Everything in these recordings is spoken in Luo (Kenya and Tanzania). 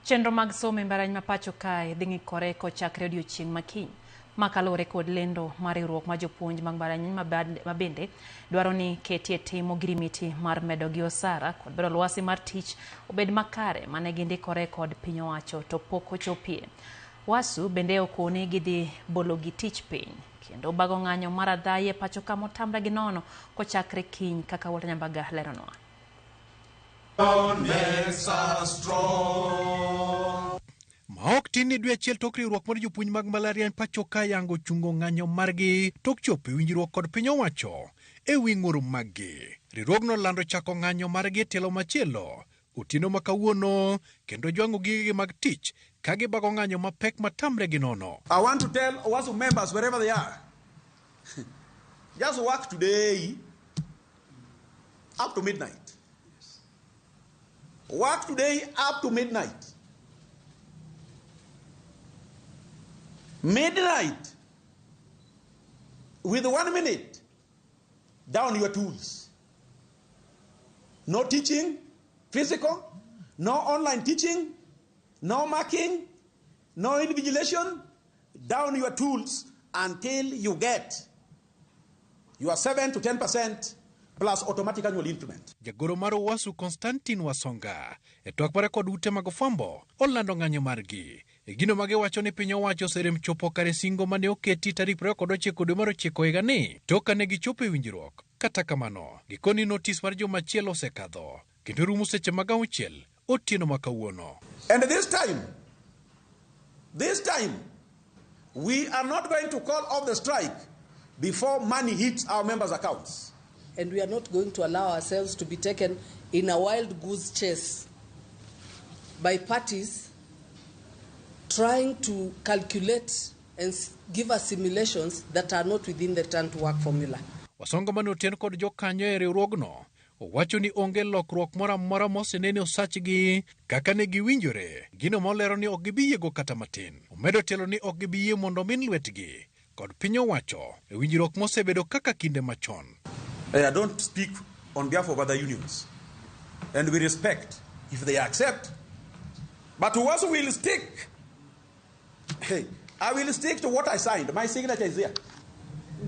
Chenro mag somo e mbalariany ma pacho kae dhi ng'ikore kochakre odiochieng' ma kiny. Ma kaluwore kod lendo mar riwruok mar jopuonj mag mbalariany ma bende dwaro ni ketie tim ogirimiti mar medo gi osara kod bero lwasi mar tich obed makare mane gindikore kod piny owacho to pok ochopie. WASU bende okoni gidhi bolo gi tich piny kendo bago ng'anyo mar adhayi e pacho ka motamre gi nono kochakre kiny kaka Walter Nyambaga leronwa. Maok tin ni dwe achiel tok riwruok mar jopuonj mag mbalariany pacho ka yango chungo ng'anyo margi tok chopo e winjruok kod piny owacho e wi ng'ur maggi. Riwruogno lando chako ng'anyo margi e tielo machielo otieno ma kawuono kendo jwang'o gigegi mag tich ka gibago ng'anyo mapek matamre gi nono. I want to tell OWASU members wherever they are, just work today up to midnight. Work today up to midnight. Midnight, with 1 minute, down your tools. No teaching, physical, no online teaching, no marking, no invigilation. Down your tools until you get your 7 to 10% plus automatic annual increment. Jagoro mar OWASU Constantine Wasonga e twak mare kod ute mag fwambo olando ng'anyo margi e gino ma giwacho ni piny owacho oserem chopo kare singo mane oketi tarik 29 dwe mar ochiko higani tok kane gichopo e winjruok. Kata kamano, gikoni notis mar juma achiel osekadho kendo rumo seche mag auchiel otieno ma kawuono. And this time, we are not going to call off the strike before money hits our members' accounts. And we are not going to allow ourselves to be taken in a wild goose chase by parties trying to calculate and give us simulations that are not within the return to work formula. Wasonga mane oten kod jokanyo e riwruogno owacho ni onge lokruok moro amora mosenene osachgi kaka ne giwinjore, gino molero ni ok gibi yiego kata matin. Omedo telo ni ok gibi yie mondo min lwetgi kod piny owacho e winjruok mosebedo kaka kinde machon. I don't speak on behalf of other unions, and we respect if they accept, but OWASU will stick. Hey, I will stick to what I signed. My signature is there.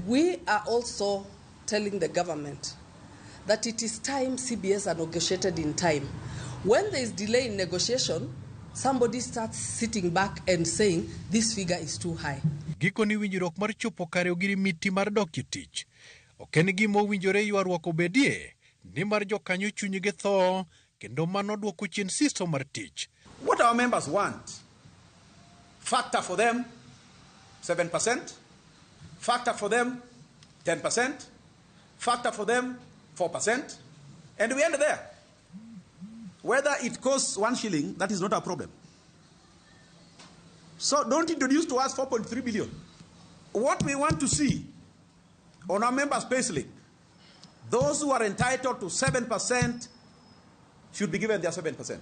We are also telling the government that it is time CBS are negotiated in time. When there is delay in negotiation, somebody starts sitting back and saying this figure is too high. Gikoni winjruok mar chopo kare ogirimiti mar dok e tich ok en gima owinjore ywaruok obedie nimar jokanyo chunygi tho kendo mano dwoko chien siso mar tich. What our members want, factor for them 7%, factor for them 10%, factor for them 4%, and we end there. Whether it costs 1 shilling, that is not our problem. So don't introduce to us 4.3 billion. What we want to see on our members' payslip, those who are entitled to 7% should be given their 7%.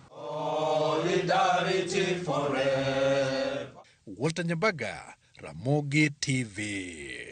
Solidarity forever. Walter Nyambaga, Ramogi TV.